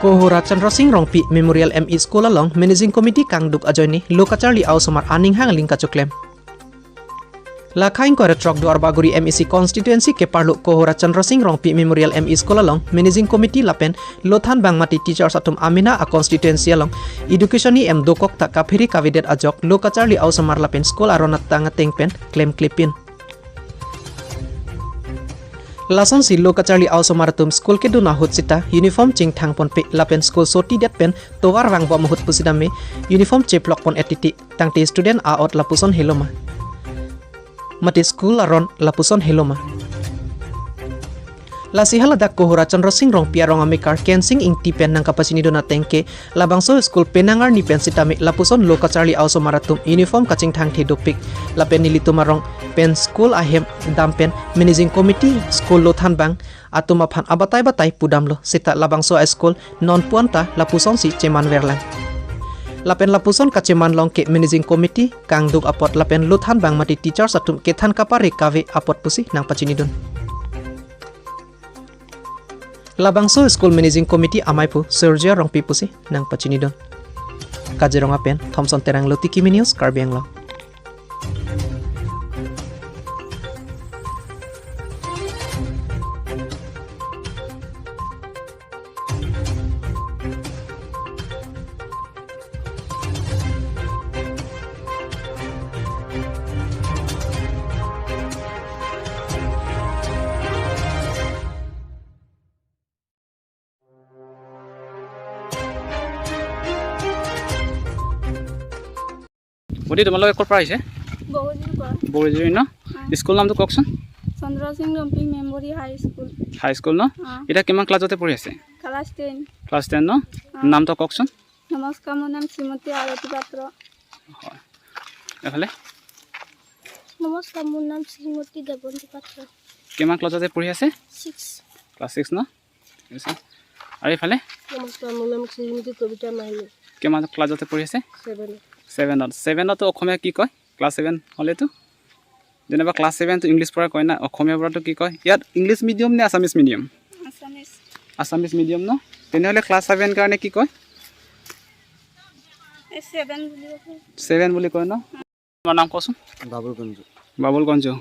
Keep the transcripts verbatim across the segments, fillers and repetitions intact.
Kohora Chandra Singh Rongpi Memorial M E School along Managing Committee kangduk ajoine lo kacharli a-osomar aning hangling kachoklem. Lakha ingkoi ra throk Duarbagori M A C constituency keparlo Kohora Chandra Singh Rongpi Memorial M E School along Managing Committee lapen lo thanbang mate teachers atum amena a-constituency along education E M dokok ta kaphere kavedet ajok lo kacharli a-osomar lapen school aron atang ateng pen klemklepin. Lasonsi lo kacharli a-osomar atum school kedun ahut sita uniform chingthangponpe lapen school sotidet pen tovar vangbom ahut pusi dame uniform cheplokpon etiti tangte student a-ot lapuson heloma mate school aron lapuson heloma. Lasi haladak Kohora Chandra Singh Rongpi arong amekar Kensing Ingti pen nangkapachinidun ateng ke labangso school penang arni pen sitame lapuson lo kacharli a-osomar atum uniform kachingthangthe dopik lapen nelitum arong pen school ahem dam pen Managing Committee school lo thanbang atum aphan abatai batai pudamlo sita labangso a-school non puanta lapusonsi chemanverlang. Lapen lapuson kacheman along ke Managing Committee kangduk apot lapen lo thanbang mate teachers atum kethan kapare kave apot pusi nangpachinidun. Labangso school Managing Committee amaipu Surjya Rongpi pusi nangpachinidun. Kaziranga pen Thomson Terang, Lotiki News, Karbi Anglong. ভণ্টি, তোমালোকে ক'ৰ পৰা আহিছে? বগৰীৰ পৰা। বগৰীজুৰি ন? হয়। স্কুল নামটো কওকচোন। Chandra Singh Rampi memory high school. High school ন? অ। এতিয়া কিমান ক্লাছতে পঢ়ি আছে? Class ten. ক্লাছ টেন ন? অ। নামটো কওকচোন। নমস্কাৰ, মোৰ নাম শ্ৰীমতী আৰতী পাত্ৰ। হয়। এইফালে? নমস্কাৰ, মোৰ নাম শ্ৰীমতী দেৱন্তী পাত্ৰ। কিমান ক্লাছতে পঢ়ি আছে? ছিক্স। ক্লাছ ছিক্স ন? ঠিক আছে। আৰু এইফালে? নমস্কাৰ, মোৰ নাম শ্ৰীমতী কবিতা মাইনী। কিমান ক্লাছতে পঢ়ি আছে? ছেভেন। ছেভেনত। ছেভেনতো অসমীয়া কি কয়? ক্লাছ ছেভেন হ'লেতো? যেনিবা ক্লাছ ছেভেনটো ইংলিছ পৰাই কয় না, অসমীয়া পৰাটো কি কয়? ইয়াত ইংলিছ মিডিয়াম নে Assamese medium? Assamese. Assamese medium ন? তেনেহ'লে ক্লাছ ছেভেন কাৰণে কি কয়? এই ছেভেন বুলি কয়। ছেভেন বুলি কয় ন? তোমাৰ নাম কোৱাচোন? বাবুল কুঞ্জু। বাবুল কুঞ্জু।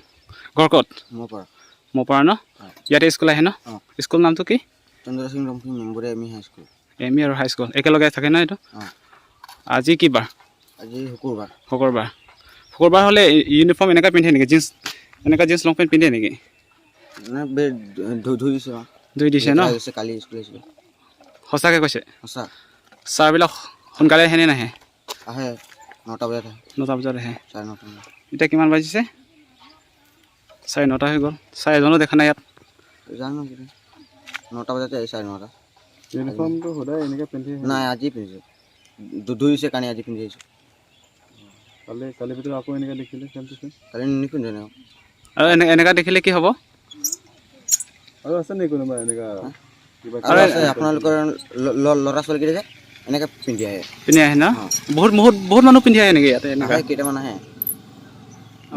ঘৰ ক'ত? মপাৰ। মপাৰ ন? হয়। ইয়াতে স্কুল আহে ন? অ। স্কুল নামটো কি? Chandra Singh Rongphi memorial M E high school. M E আৰু হাই স্কুল একেলগে থাকে ন এইটো? অ। আজি কি বাৰ? আজি শুকুৰবাৰ। শুকুৰবাৰ। শুকুৰবাৰ হ'লে ইউনিফৰ্ম এনেকা পিন্ধে নেকি? জিন্স, এনেকা জিন্স লং পেণ্ট পিন্ধে নেকি? নাই, বে-, ধু-, ধুই দিছে, অ। ধুই দিছে ন? ধুই দিছে, কালি স্কুল আহিছিলে। সঁচাকে কৈছে? সঁচা। ছাৰবিলাক সোনকালে আহেনে নাহে? আহে, নটা বজাত আহে। নটা বজাত আহে। চাৰে নটা মানত। এতিয়া কিমান বাজিছে? চাৰে নটা হৈ গ'ল। ছাৰ এজনো দেখা নাই ইয়াত। জানো কি, নটা বজাতে আহিছে, চাৰে নটা। ইউনিফৰ্মটো সদায় এনেকে পিন্ধি আহে? নাই, আজি পিন্ধিছে। ধু-, ধুই দিছে কাৰণে আজি পিন্ধি আহিছো। কালি, কালি ভিতৰত আকৌ এনেকে দেখিলে, চেম টু চেম? কালি নিপিন্ধো এনেকে। আৰু এনে-, এনেকা দেখিলে কি হ'ব? আৰু আছে নেকি কোনোবা এনেকা হা? কিবা আৰু কিবি আছে, আছে? আপোনালোকৰ ল-, ল-, ল'ৰা ছোৱালীকেইটা যে এনেকে পিন্ধি আহে। পিন্ধি আহে ন? অ। বহুত, বহুত, বহুত মানুহ পিন্ধি আহে নেকি ইয়াতে এনেকা? আহে, কেইটামান আহে।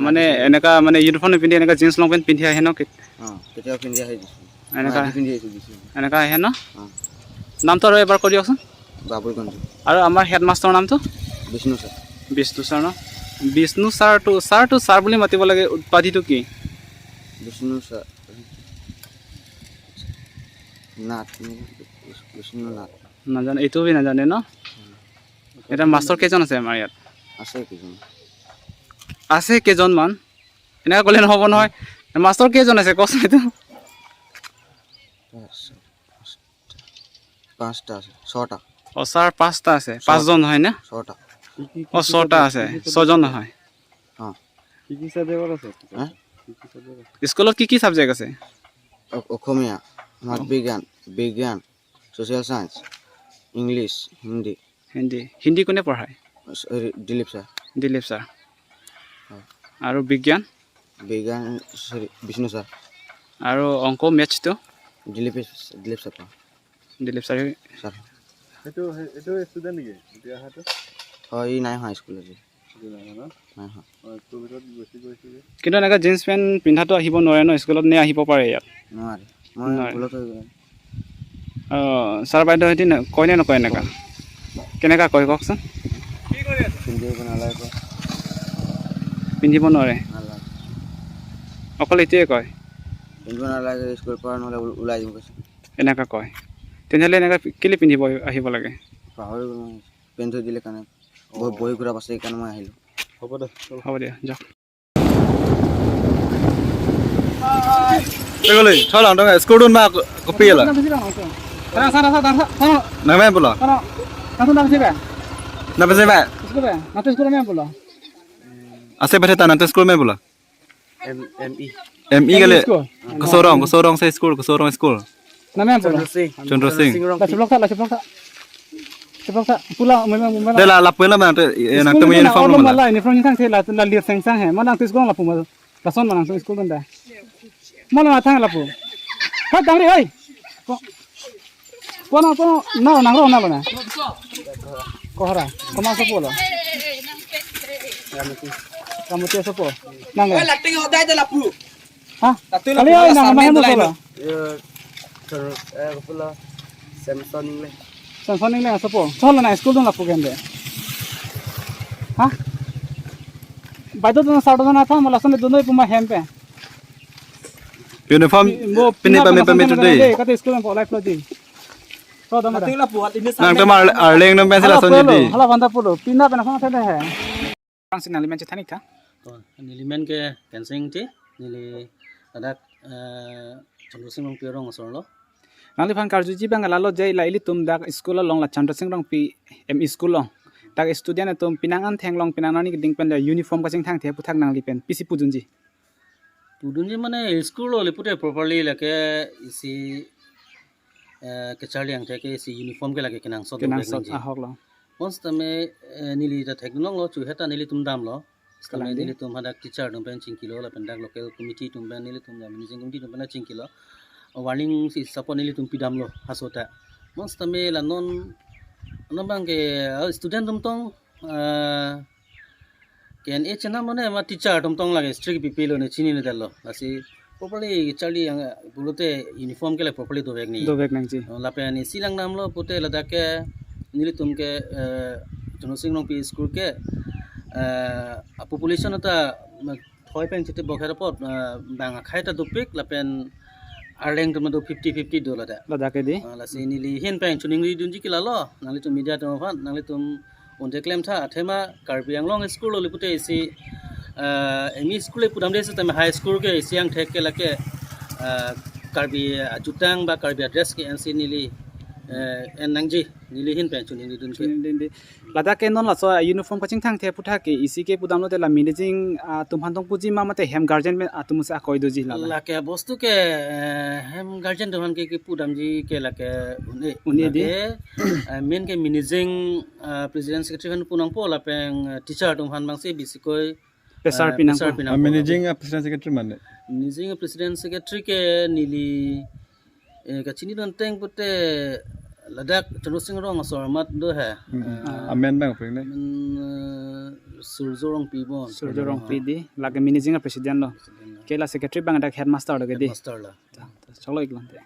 মানে এনেকা মানে ইউনিফৰ্ম নিপিন্ধি এনেকা জিন্স লং পেণ্ট পিন্ধি আহে ন? কি-, অ, কেতিয়াবা পিন্ধি আহে। এনেকা, মই আজি পিন্ধি আহিছো, বিষ্ণু। এনেকা আহে ন? অ। নামটো আৰু এবাৰ কৈ দিয়কচোন। বাবুল কুঞ্জু। আৰু আমাৰ হেডমাষ্টৰৰ নামটো? বিষ্ণু ছাৰ। বিষ্ণু ছাৰ ন? বিষ্ণু ছাৰটো, ছাৰটো ছাৰ বুলি মাতিব লাগে, উপাধিটো কি? বিষ্ণু ছাৰ। নাথ, বিষ্ণু নাথ। নাজানে, এইটো বি নাজানে ন? এতিয়া মাষ্টৰ কেইজন আছে আমাৰ ইয়াত? আছে কেইজন। আছে কেইজনমান? এনেকা ক'লে নহ'ব নহয়। মাষ্টৰ কেইজন আছে কচোন এইটো? পাঁচটা আছে, ছটা। অ, ছাৰ পাঁচটা আছে, ছটা। পাঁচজন নহয় নে? ছটা। অ, ছটা আছে, ছজন নহয়। অ। কি কি ছাবজেক্টত আছে? হা? কি কি ছাবজেক্ট আছে? স্কুলত কি কি ছাবজেক্ট আছে? অ-, অসমীয়া, সমাজ অ। বিজ্ঞান, বিজ্ঞান, ছ'চিয়েল ছায়েন্স, ইংলিছ, হিন্দী। হিন্দী, হিন্দী কোনে পঢ়ায়? হেৰি, দিলীপ ছাৰ। দিলীপ ছাৰ। হয়। আৰু বিজ্ঞান? বিজ্ঞান, হেৰি, বিষ্ণু ছাৰ। আৰু অংক, মেথছটো? দিলীপ, দিলীপ ছাৰ। দিলীপ ছাৰে। ছাৰ। এইটো, এইটো ষ্টুডেণ্ট নেকি এতিয়া অহাটো? হয়, ই নাই অহা স্কুল আজি। এইটো নাই অহা ন? নাই অহা। অ, স্কুল ভিতৰত গৈছে, গৈছে যে। কিন্তু এনেকে জিন্স পেণ্ট পিন্ধাটো আহিব নোৱাৰে ন স্কুলত, নে আহিব পাৰে ইয়াত? নোৱাৰে। মই নোৱাৰে। ভুলত হৈ গ'ল। অ, ছাৰ বাইদেউ, সেইটো ন-, কয়নে নকয় এনেকা? কেনেকা কয় কওকচোন? পিন্ধিব নালাগে কয়। পিন্ধিব নোৱাৰে? নালাগে। অকল এইটোৱে কয়? পিন্ধিব নালাগে, স্কুলৰ পৰা নহ'লে ওল-, ওলাই দিম কৈছে। এনেকা কয়? তেনেহ'লে এনেকা পি-, কেলে পিন্ধিব আহি-, আহিব লাগে? পাহৰি গ'লো মই। পিন্ধি থৈ দিলে কাৰণে। বহি, বহি ঘূৰা পাছে সেইকাৰণে মই আহিলোঁ। হ'ব দে। হ'ব দিয়া, যাওক। Begoli, tholang dong, school dun ma ko-, kopi la. Sana, sana, sana, sana, sana. Nang main bola. Sana. Langsung dari sini, Pak. Nang main bola. School, Pak. Nanti school main bola. Ase bete ta nanti school main bola. M, M E. M E kali. School. Kosorong, kosorong sa school, kosorong school. Name apa? Chandra Singh. Chandra Singh. Chandra Singh Rongpi. La chiplok tha, la chiplok tha. Chiplok tha. Pula, memang, memang. Dela, lapu la mang te, eh, nang school temu na uniform alom la. Mala uniform sang the la, la lir sang sang he. Mana nang school lapu ma. Lason mana nang school kan da. Mana matang lapu. Hai, tangri, hai. Ko, ko na, ko na, na, nang ro, na lo na. Kohora. Koma sopo lo. Kamu tia sopo. Nang. Oi, lating hodai de lapu. Ha? Tatu kali lapu ai nang sambil mahem dulai solo. Yo, ter-, eh, apa lah? Samson English. Samson English asopo. Chol na school dong lapu kende. Ha? Baideo dong sar dong na tha, mala sone dong puma hem pe. Uniform mo pini pina pami pami pina today. Kate school po life lo ji. To dong. Tatu lapu hat ini nang sambil temar arleng nang pensil hala ason polo, jadi. Hala banta polo. Pina pina phone sa de he. Orang si nangli men chethan ik tha? To, neli men ke Kensing Ingti, neli ladak, eh, Chandra Singh Rongpi arong asor lo. Nangliphan karjuji abang lalo je la ilitum dak school along la Chandra Singh Rongpi M E school along. Dak student atum penang an theklong penang arni keding pen la uniform kachingthang the aputhak nangli pen pisi pudunji? Pudunji mane school lo le pute properly lake isi, eh, kacharli angthek ke isi uniform ke lake kenangsot. Kenangsot dovek nangji. Ahok lo. Bonsitame, eh, neli ta thekdunlong lo, chu heta nelitum damlo. Sitame kalang di. Nelitum hadak teacher atum pen chingkilo lapen dak local committee atum pen nelitum la managing committee atum pen chingkilo. Warning si support nelitum pidamlo haso ta. Bonsitame la non, non abang ke, ah, student atum tong, ah, K N A chena mane ma teacher atum tong lake strict bipilo ne chinine detlo. Lasi properly charli yang, eh, pulote uniform ke la properly dovek ni. Dovek nangji. Oh, lapen isi lang damlo pute ladak ke nelitum ke, eh, Chandra Singh Rongpi school ke, eh, a population ata, ma, thoi pen chete bokher apot, eh, bang akhai ta dopik lapen arleng atum do fifty fifty do ladak. Ladak ke di? Ah, lasi neli ahin pen choningri dunji ke lalo, nanglitum media atum aphan, nanglitum unde klem tha, athema Karbi Anglong school lo le pute isi, ah, M E school le pudam de sitame high school ke isi angthek ke lake, ah, Karbi ajutang ba Karbi adress ke ensi neli, eh, en nangji, neli ahin pen choningri dun ke. Choningri dun di. Ladak ke non laso uniform kachingthang the aputhak ke isi ke pudamlo te la managing, ah, atum aphan tong puji ma mate hem guardian pen atum si akoi doji la la. Lake bostu ke, eh, hem guardian atum aphan ke, ke pudamji ke lake un-e. Un-e di. Lake, eh, main ke managing, ah, president secretary aphan pu nangpo lapen, eh, teacher atum aphan bangsi bisikoi, pressure, eh, pi nangpo. Pressure pi nangpo. Ah, managing, ah, president secretary mane? Managing president secretary ke neli, eh, kachinidun ateng pute ladak Chandra Singh Rong asor amat do he. Hmm. Eh, ah, amen bang pring ne? Men, eh, Surjo Rongpi bon. Surjo Rongpi di, lake managing president lo. President lo. Ke la secretary abang dak headmaster lo ke di. Headmaster lo. Ta, ta, cholo ik lang te.